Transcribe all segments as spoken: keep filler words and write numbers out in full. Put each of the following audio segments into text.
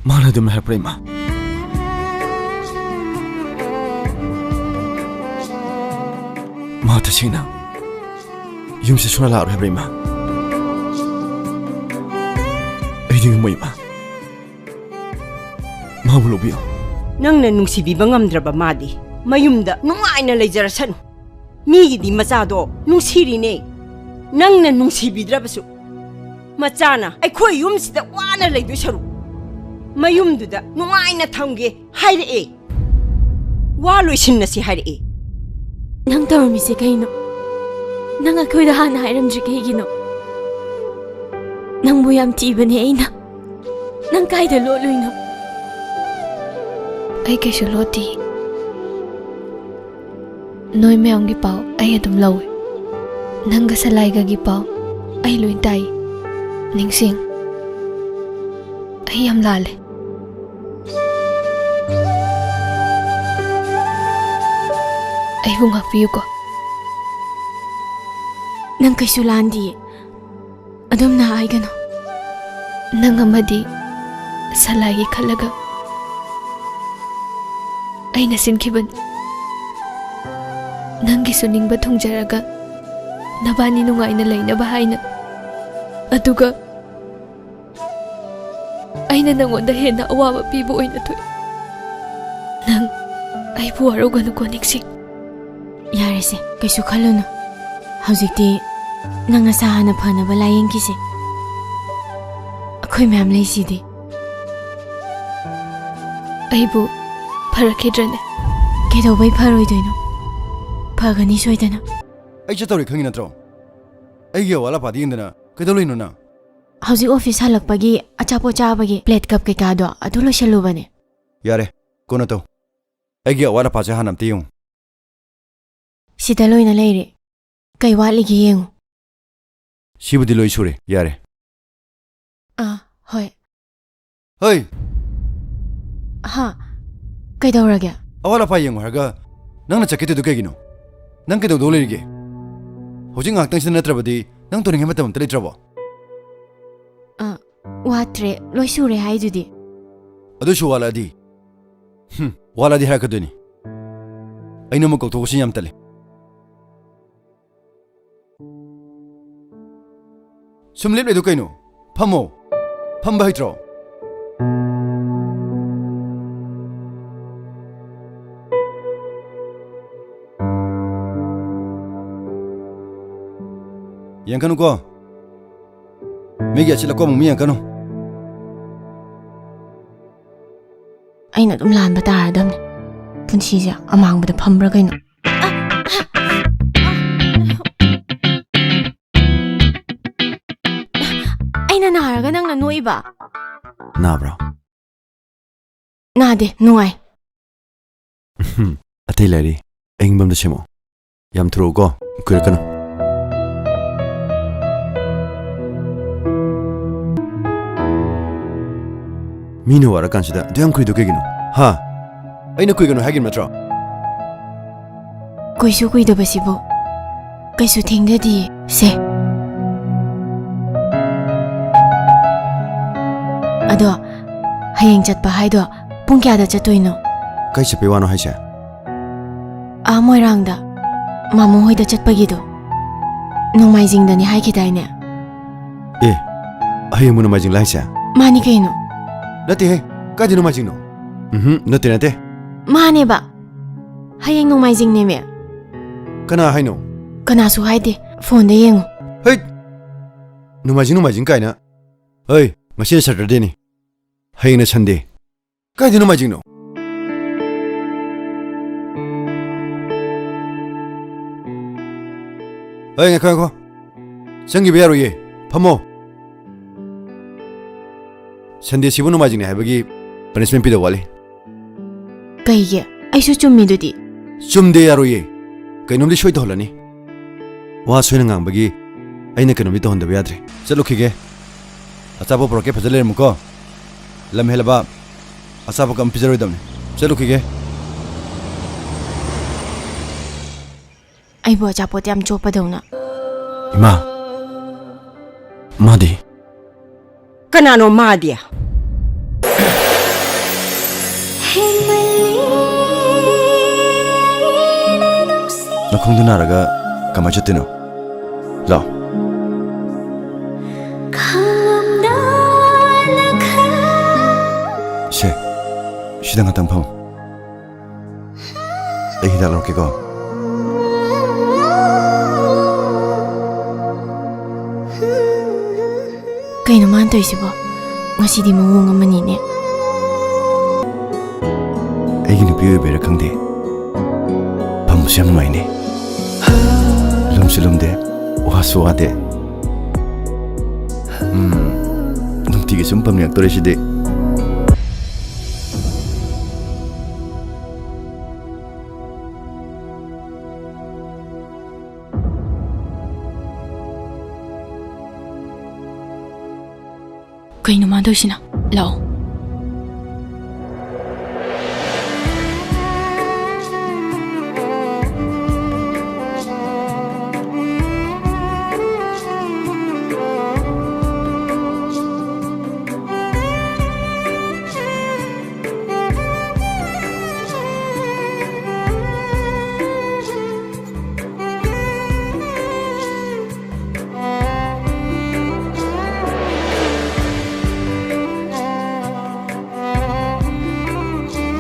ꯃꯥꯅ ꯑꯗꯨꯝ ꯍꯥꯏꯔꯛꯄ꯭ꯔꯥ, ꯏꯃꯥ? ꯃꯥ ꯇꯁꯦꯡꯅ ꯌꯨꯝꯁꯦ ꯁꯨꯡꯂꯥꯛ ꯂꯥꯛꯑꯔꯣꯏ ꯍꯥꯏꯕ꯭ꯔꯥ, ꯏꯃꯥ? ꯑꯩꯗꯤ ꯉꯝꯃꯣꯏ, ꯏꯃꯥ꯫ ꯃꯥꯕꯨ ꯂꯧꯕꯤꯌꯣ꯫ ꯅꯪꯅ ꯅꯨꯡꯁꯤꯕꯤꯕ ꯉꯝꯗ꯭ꯔꯕ ꯃꯥꯗꯤ ꯃꯌꯨꯝꯗ ꯅꯨꯡꯉꯥꯏꯅ ꯂꯩꯖꯔꯁꯅꯨ꯫ ꯃꯤꯒꯤꯗꯤ ꯃꯆꯥꯗꯣ ꯅꯨꯡꯁꯤꯔꯤꯅꯦ꯫ ꯅꯪꯅ ꯅꯨꯡꯁꯤꯕꯤꯗ꯭ꯔꯕꯁꯨ, ꯃꯆꯥꯅ ꯑꯩꯈꯣꯏ ꯌꯨꯝꯁꯤꯗ ꯋꯥꯅ ꯂꯩꯗꯣꯏ ꯁꯔꯨꯛ, ꯃꯌꯨꯝꯗꯨꯗ ꯅꯨꯡꯉꯥꯏꯅ ꯊꯝꯒꯦ ꯍꯥꯏꯔꯛꯑꯦ꯫ ꯋꯥ ꯂꯣꯏꯁꯤꯟꯅꯁꯤ ꯍꯥꯏꯔꯛꯑꯦ꯫ ꯅꯪ ꯇꯧꯔꯝꯃꯤꯁꯦ ꯀꯩꯅꯣ? ꯅꯪ ꯑꯩꯈꯣꯏꯗ ꯍꯥꯟꯅ ꯍꯥꯏꯔꯝꯗ꯭ꯔꯤ ꯀꯩꯒꯤꯅꯣ? ꯅꯪꯕꯨ ꯌꯥꯝ ꯊꯤꯕꯅꯦ ꯑꯩꯅ꯫ ꯅꯪ ꯀꯥꯏꯗ ꯂꯣꯠꯂꯨꯏꯅꯣ? ꯑꯩ ꯀꯩꯁꯨ ꯂꯣꯠꯇꯦ꯫ ꯅꯣꯏ ꯃꯌꯥꯝꯒꯤ ꯄꯥꯎ ꯑꯩ ꯑꯗꯨꯝ ꯂꯧꯏ꯫ ꯅꯪꯒ ꯁꯂꯥꯏꯒꯒꯤ ꯄꯥꯎ ꯑꯩ ꯂꯣꯏ ꯇꯥꯏ꯫ ꯅꯤꯡꯁꯤꯡ, ꯑꯩ ꯌꯥꯝ ꯂꯥꯜꯂꯦ꯫ ꯑꯩꯕꯨ ꯉꯥꯛꯄꯤꯌꯨꯀꯣ꯫ ꯅꯪ ꯀꯩꯁꯨ ꯂꯥꯟꯗꯤꯌꯦ꯫ ꯑꯗꯨꯝꯅ ꯍꯥꯏꯒꯅꯨ꯫ ꯅꯪ ꯑꯃꯗꯤ ꯁꯂꯥꯏꯒꯤ ꯈꯜꯂꯒ ꯑꯩꯅ ꯁꯤꯟꯈꯤꯕꯅꯤ꯫ ꯅꯪꯒꯤꯁꯨ ꯅꯤꯡꯕ ꯊꯨꯡꯖꯔꯒ ꯅꯕꯥꯅꯤ ꯅꯨꯡꯉꯥꯏꯅ ꯂꯩꯅꯕ ꯍꯥꯏꯅ꯫ ꯑꯗꯨꯒ ꯑꯩꯅ ꯅꯪꯉꯣꯟꯗ ꯍꯦꯟꯅ ꯑꯋꯥꯕ ꯄꯤꯕ ꯑꯣꯏꯅ ꯊꯣꯛꯏ꯫ ꯅꯪ ꯑꯩꯕꯨ ꯋꯥꯔꯧꯒꯅꯨꯀꯣ, ꯅꯤꯡꯁꯤꯡ꯫ ꯌꯥꯔꯦꯁꯦ, ꯀꯩꯁꯨ ꯈꯜꯂꯨꯅꯨ꯫ ꯍꯧꯖꯤꯛꯇꯤ ꯅꯪ ꯅꯁꯥ ꯍꯥꯟꯅ ꯐꯅꯕ ꯂꯥꯌꯦꯡꯈꯤꯁꯦ꯫ ꯑꯩꯈꯣꯏ ꯃꯌꯥꯝ ꯂꯩꯁꯤꯗꯤ꯫ ꯑꯩꯕꯨ ꯐꯔꯛꯈꯤꯗ꯭ꯔꯅꯦ? ꯀꯩꯗꯧꯕꯩ ꯐꯔꯣꯏꯗꯣꯏꯅꯣ? ꯐꯒꯅꯤ ꯁꯣꯏꯗꯅ꯫ ꯑꯩ ꯆꯠꯇꯧꯔꯦ ꯈꯪꯉꯤ ꯅꯠꯇ꯭ꯔꯣ? ꯑꯩꯒꯤ ꯑꯋꯥꯠ ꯑꯄꯥꯗꯤ ꯌꯦꯡꯗꯅ ꯀꯩꯗꯧ ꯂꯩꯅꯣ ꯅꯪ? ꯍꯧꯖꯤꯛ ꯑꯣꯐꯤꯁ ꯍꯜꯂꯛꯄꯒꯤ ꯑꯆꯥꯄꯣꯠ ꯆꯥꯕꯒꯤ ꯄ꯭ꯂꯦꯠ ꯀꯞ ꯀꯩꯀꯥꯗꯣ ꯑꯗꯨ ꯂꯣꯏꯁꯜꯂꯨꯕꯅꯦ꯫ ꯌꯥꯔꯦ, ꯀꯣꯟꯅ ꯇꯧ꯫ ꯑꯩꯒꯤ ꯑꯋꯥꯠ ꯑꯄꯥꯁꯦ ꯍꯥꯟꯅ ꯑꯝꯇ ꯌꯦꯡꯉꯨ꯫ ꯁꯤꯗ ꯂꯣꯏꯅ ꯂꯩꯔꯦ꯫ ꯀꯩ ꯋꯥꯠꯂꯤꯒꯦ ꯌꯦꯡꯉꯨ꯫ ꯁꯤꯕꯨꯗꯤ ꯂꯣꯏ ꯁꯨꯔꯦ, ꯌꯥꯔꯦ꯫ ꯑꯥ, ꯍꯣꯏ꯫ ꯍꯩ! ꯍꯥ? ꯀꯩꯗꯧꯔꯒꯦ? ꯑꯋꯥꯠ ꯑꯄꯥ ꯌꯦꯡꯉꯨ ꯍꯥꯏꯔꯒ ꯅꯪꯅ ꯆꯠꯀꯦ ꯇꯧꯔꯤꯗꯨ ꯀꯩꯒꯤꯅꯣ? ꯅꯪ ꯀꯩꯗꯧꯗꯧ ꯂꯩꯔꯤꯒꯦ? ꯍꯧꯖꯤꯛ ꯉꯥꯏꯍꯥꯛꯇꯪꯁꯤꯗ ꯅꯠꯇ꯭ꯔꯕꯗꯤ ꯅꯪ ꯇꯧꯅꯤꯡꯉꯥꯏ ꯃꯇꯝ ꯑꯝꯇ ꯂꯩꯇ꯭ꯔꯕꯣ? ꯑ, ꯋꯥꯠꯇ꯭ꯔꯦ, ꯂꯣꯏ ꯁꯨꯔꯦ ꯍꯥꯏꯗꯨꯗꯤ꯫ ꯑꯗꯨꯁꯨ ꯋꯥꯠꯂꯛꯑꯗꯤ? ꯍꯨꯝ, ꯋꯥꯠꯂꯛꯑꯗꯤ ꯍꯥꯏꯔꯛꯀꯗꯣꯏꯅꯤ꯫ ꯑꯩꯅ ꯑꯃꯨꯛ ꯀꯧꯊꯣꯛꯄꯁꯤ ꯌꯥꯝ ꯇꯜꯂꯦ꯫ ꯁꯨꯝ ꯂꯦꯞꯂꯤꯗꯨ ꯀꯩꯅꯣ? ꯐꯝꯃꯣ꯫ ꯐꯝꯕ ꯍꯩꯇ꯭ꯔꯣ? ꯌꯦꯡꯀꯅꯨꯀꯣ꯫ ꯃꯤꯒꯤ ꯑꯁꯤꯠ ꯑꯀꯣꯝ ꯑꯃꯨꯛ ꯌꯦꯡꯉꯛꯀꯅꯨ꯫ ꯑꯩꯅ ꯑꯗꯨꯝ ꯂꯥꯟꯕ ꯇꯥꯔꯗꯝꯅꯤ꯫ ꯄꯨꯟꯁꯤꯁꯦ ꯑꯃꯥꯡꯕꯗ ꯐꯝꯕ꯭ꯔꯥ ꯀꯩꯅꯣ? ꯑꯩꯅ ꯅꯥꯔꯒ ꯅꯪꯅ ꯅꯣꯛꯏꯕ? ꯅꯥꯕ꯭ꯔꯣ? ꯅꯥꯗꯦ, ꯅꯨꯡꯉꯥꯏ꯫ ꯎꯝ, ꯑꯇꯩ ꯂꯩꯔꯤ꯫ ꯑꯏꯪꯕ ꯑꯝꯗ ꯁꯦꯝꯃꯛꯑꯣ꯫ ꯌꯥꯝ ꯊꯨꯔꯛꯎꯀꯣ, ꯀꯨꯏꯔꯛꯀꯅꯨ꯫ ꯃꯤꯅ ꯋꯥꯔꯀꯥꯟꯁꯤꯗ ꯑꯗꯨ ꯌꯥꯝ ꯀꯨꯏꯗꯣ ꯀꯩꯒꯤꯅꯣ? ꯍꯥ? ꯑꯩꯅ ꯀꯨꯏꯒꯅꯨ ꯍꯥꯏꯈꯤꯕ ꯅꯠꯇ꯭ꯔꯣ? ꯀꯨꯏꯁꯨ ꯀꯨꯏꯗꯕꯁꯤꯕꯨ ꯀꯩꯁꯨ ꯊꯦꯡꯗꯗꯤꯌꯦ꯫ ꯁꯦ꯫ ꯑꯗꯣ, ꯍꯌꯦꯡ ꯆꯠꯄ ꯍꯥꯏꯗꯣ ꯄꯨꯡ ꯀꯌꯥꯗ ꯆꯠꯇꯣꯏꯅꯣ? ꯀꯩ ꯆꯠꯄꯩ ꯋꯥꯅꯣ ꯍꯥꯏꯁꯦ? ꯑꯥ ꯃꯣꯏꯔꯥꯡꯗ, ꯃꯥꯃꯣ ꯍꯣꯏꯗ ꯆꯠꯄꯒꯤꯗꯣ꯫ ꯅꯣꯡꯃꯥꯏꯖꯤꯡꯗꯅꯤ ꯍꯥꯏꯈꯤꯗꯥꯏꯅꯦ? ꯑꯦ, ꯍꯌꯦꯡꯕꯨ ꯅꯣꯡꯃꯥꯏꯖꯤꯡ ꯂꯥꯏꯁꯦ? ꯃꯥꯅꯤ ꯀꯩꯅꯣ꯫ ꯅꯠꯇꯦꯍꯦ, ꯀꯥꯏꯗ ꯅꯣꯡꯃꯥꯏꯖꯤꯡꯅꯣ? ꯎꯝꯍꯨꯝ, ꯅꯠꯇꯦ, ꯅꯠꯇꯦ꯫ ꯃꯥꯅꯦꯕ, ꯍꯌꯦꯡ ꯅꯣꯡꯃꯥꯏꯖꯤꯡꯅꯦꯃꯦ꯫ ꯀꯅꯥ ꯍꯥꯏꯅꯣ? ꯀꯅꯥꯁꯨ ꯍꯥꯏꯗꯦ, ꯐꯣꯟꯗ ꯌꯦꯡꯉꯨ꯫ ꯍꯩꯠ! ꯅꯣꯡꯃꯥꯏꯖꯤꯡ, ꯅꯣꯡꯃꯥꯏꯖꯤꯡ ꯀꯥꯏꯅ꯫ ꯍꯩ, ꯉꯁꯤꯅ ꯁꯇꯔꯗꯦꯅꯤ, ꯍꯌꯦꯡꯅ ꯁꯟꯗꯦ꯫ ꯀꯥꯏꯗ ꯅꯣꯡꯃꯥꯏꯖꯤꯡꯅꯣ? ꯍꯩ, ꯉꯥꯏꯈꯣ, ꯉꯥꯏꯈꯣ꯫ ꯆꯪꯈꯤꯕ ꯌꯥꯔꯣꯏꯌꯦ꯫ ꯐꯝꯃꯣ꯫ ꯁꯟꯗꯦꯁꯤꯕꯨ ꯅꯣꯡꯃꯥꯏꯖꯤꯡꯅꯤ ꯍꯥꯏꯕꯒꯤ ꯄꯅꯤꯁꯃꯦꯟ ꯄꯤꯗꯧ ꯋꯥꯠꯂꯤ꯫ ꯀꯩꯒꯤ? ꯑꯩꯁꯨ ꯆꯨꯝꯃꯤꯗꯨꯗꯤ꯫ ꯆꯨꯝꯗꯦ, ꯌꯥꯔꯣꯏꯌꯦ꯫ ꯀꯩꯅꯣꯝꯗꯤ ꯁꯣꯏ ꯇꯧꯍꯜꯂꯅꯤ꯫ ꯋꯥ ꯁꯣꯏꯅ ꯉꯥꯡꯕꯒꯤ ꯑꯩꯅ ꯀꯩꯅꯣꯝꯗꯤ ꯇꯧꯍꯟꯗꯕ ꯌꯥꯗ꯭ꯔꯦ꯫ ꯆꯠꯂꯨꯈꯤꯒꯦ꯫ ꯑꯆꯥꯄꯣꯠ ꯄꯨꯔꯛꯀꯦ, ꯐꯖ ꯂꯩꯔꯝꯃꯨꯀꯣ꯫ ꯂꯝ ꯍꯦꯜꯂꯕ ꯑꯆꯥꯄꯣꯠꯀ ꯑꯝ ꯄꯤꯖꯔꯣꯏꯗꯕꯅꯤ꯫ ꯆꯠꯂꯨꯈꯤꯒꯦ꯫ ꯑꯩꯕꯨ ꯑꯆꯥꯄꯣꯠ ꯌꯥꯝ ꯆꯣꯞꯄꯗꯧꯅ꯫ ꯏꯃꯥ, ꯃꯥꯗꯤ? ꯀꯅꯥꯅꯣ ꯃꯥꯗꯤ? ꯅꯈꯣꯡꯗꯨ ꯅꯥꯔꯒ ꯀꯃꯥꯏ ꯆꯠꯇꯣꯏꯅꯣ? ꯂꯥꯛꯑꯣ꯫ ꯁꯦ, ꯁꯤꯗ ꯉꯥꯛꯇꯪ ꯐꯝꯃꯨ꯫ ꯑꯩ ꯍꯤꯗꯥꯛ ꯂꯧꯔꯛꯀꯦꯀꯣ꯫ ꯀꯩꯅꯣ ꯃꯥꯅ ꯇꯧꯔꯤꯁꯤꯕꯣ? ꯉꯁꯤꯗꯤ ꯃꯑꯣꯡ ꯑꯃꯅꯤꯅꯦ꯫ ꯑꯩꯒꯤ ꯅꯨꯄꯤ ꯑꯣꯏꯕꯩꯔꯥ ꯈꯪꯗꯦ, ꯐꯝꯕꯁꯨ ꯌꯥꯝ ꯅꯨꯡꯉꯥꯏꯅꯦ꯫ ꯂꯨꯝꯁꯨ ꯂꯨꯝꯗꯦ, ꯋꯥꯁꯨ ꯋꯥꯗꯦ꯫ ꯎꯝ, ꯅꯨꯡꯇꯤꯒꯤ ꯁꯨꯝ ꯐꯝꯅꯤꯡꯉꯛꯇꯣꯔꯦ ꯁꯤꯗꯤ꯫ ꯀꯩꯅꯣ ꯃꯥ ꯇꯧꯏꯁꯤꯅ? ꯂꯥꯛꯑꯣ꯫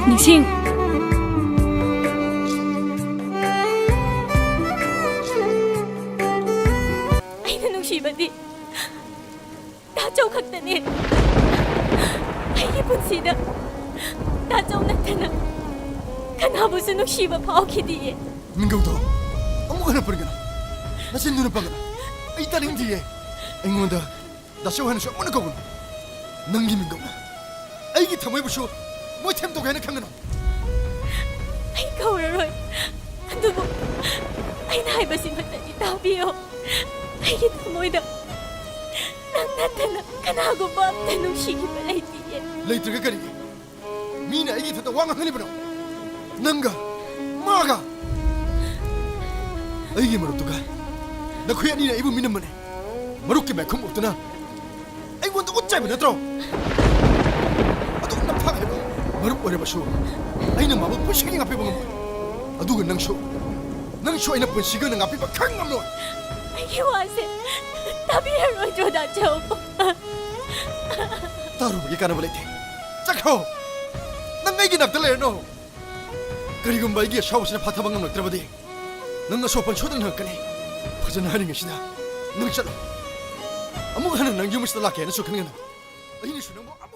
ꯅꯤꯡꯁꯤꯡ꯫ ꯑꯩꯅ ꯅꯨꯡꯁꯤꯕꯗꯤ ꯗꯥ ꯆꯧ ꯈꯛꯇꯅꯦ꯫ ꯑꯩꯒꯤ ꯄꯨꯟꯁꯤꯗ ꯗꯥ ꯆꯧ ꯅꯠꯇꯅ ꯀꯅꯥꯕꯨꯁꯨ ꯅꯨꯡꯁꯤꯕ ꯐꯥꯎꯈꯤꯗꯤꯌꯦ꯫ ꯃꯤꯡꯒꯧꯗꯣ ꯑꯃꯨꯛ ꯍꯟꯅ ꯄꯟꯒꯅꯨ꯫ ꯅꯆꯤꯟꯗꯨꯅ ꯄꯟꯒꯅꯨ꯫ ꯑꯩ ꯇꯥꯅꯤꯡꯗꯤꯌꯦ꯫ ꯑꯩꯉꯣꯟꯗ ꯗꯥ ꯆꯧ ꯍꯥꯏꯅꯁꯨ ꯑꯃꯨꯛ ꯍꯟꯅ ꯀꯧꯒꯅꯨ꯫ ꯅꯪꯒꯤ ꯃꯤꯡꯒꯧꯅ ꯑꯩꯒꯤ ꯊꯃꯣꯏꯕꯨꯁꯨ ꯃꯣꯏꯊꯦꯝ ꯇꯧꯒꯦ ꯍꯥꯏꯅ ꯈꯟꯒꯅꯨ꯫ ꯑꯩ ꯀꯧꯔꯔꯣꯏ꯫ ꯑꯗꯨꯕꯨ ꯑꯩꯅ ꯍꯥꯏꯕꯁꯤꯃꯇꯗꯤ ꯇꯥꯕꯤꯌꯨ꯫ ꯑꯩꯒꯤ ꯊꯃꯣꯏꯗ ꯅꯪ ꯅꯠꯇꯅ ꯀꯅꯥꯒꯨꯝꯕ ꯑꯝꯇ ꯅꯨꯡꯁꯤꯈꯤꯕ ꯂꯩꯇꯤꯌꯦ꯫ ꯂꯩꯇ꯭ꯔꯒ ꯀꯔꯤꯒꯤ? ꯃꯤꯅ ꯑꯩꯒꯤ ꯏꯊꯛꯇ ꯋꯥ ꯉꯥꯡꯍꯜꯂꯤꯕꯅꯣ? ꯅꯪꯒ ꯃꯥꯒ? ꯑꯩꯒꯤ ꯃꯔꯨꯞꯇꯨꯒ ꯅꯈꯣꯏ ꯑꯅꯤꯅ ꯑꯩꯕꯨ ꯃꯤꯅꯝꯕꯅꯦ꯫ ꯃꯔꯨꯞꯀꯤ ꯃꯥꯏꯈꯨꯝ ꯎꯠꯇꯨꯅ ꯑꯩꯉꯣꯟꯗ ꯆꯩꯕ ꯅꯠꯇ꯭ꯔꯣ? ꯑꯗꯨꯛ ꯅꯝꯊꯥꯛ ꯍꯥꯏꯕ ꯃꯔꯨꯞ ꯑꯣꯏꯔꯕꯁꯨ ꯑꯩꯅ ꯃꯥꯕꯨ ꯄꯨꯟꯁꯤꯒꯤ ꯉꯥꯛꯄꯤꯕ ꯉꯝꯃꯣꯏ꯫ ꯑꯗꯨꯒ ꯅꯪꯁꯨ, ꯅꯪꯁꯨ ꯑꯩꯅ ꯄꯨꯟꯁꯤꯒꯤ ꯑꯣꯏꯅ ꯉꯥꯛꯄꯤꯕ ꯈꯪ ꯉꯝꯂꯣꯏ꯫ ꯑꯩꯒꯤ ꯋꯥꯁꯦ ꯇꯥꯕꯤꯔꯔꯣꯏꯗ꯭ꯔꯣ ꯗꯥꯆꯧ? ꯇꯥꯔꯨꯕꯒꯤ ꯀꯥꯟꯅꯕ ꯂꯩꯇꯦ꯫ ꯆꯠꯈ꯭ꯔꯣ꯫ ꯅꯪ ꯑꯩꯒꯤ ꯅꯥꯛꯇ ꯂꯩꯔꯅꯨ꯫ ꯀꯔꯤꯒꯨꯝꯕ ꯑꯩꯒꯤ ꯑꯁꯥꯎꯕꯁꯤꯅ ꯐꯥꯊꯕ ꯉꯝꯂꯛꯇ꯭ꯔꯕꯗꯤ ꯅꯪ ꯑꯁꯣꯛꯄ ꯁꯣꯏꯗꯅ ꯅꯪꯉꯛꯀꯅꯤ꯫ ꯐꯖꯅ ꯍꯥꯏꯔꯤꯉꯩꯁꯤꯗ ꯅꯪ ꯆꯠꯂꯣ꯫ ꯑꯃꯨꯛ ꯍꯟꯅ ꯅꯪ ꯌꯨꯝ ꯑꯁꯤꯗ ꯂꯥꯛꯀꯦꯅꯁꯨ ꯈꯟꯒꯅꯨ꯫ ꯑꯩꯅꯁꯨ ꯅꯪꯕꯨ ꯑꯃꯨꯛ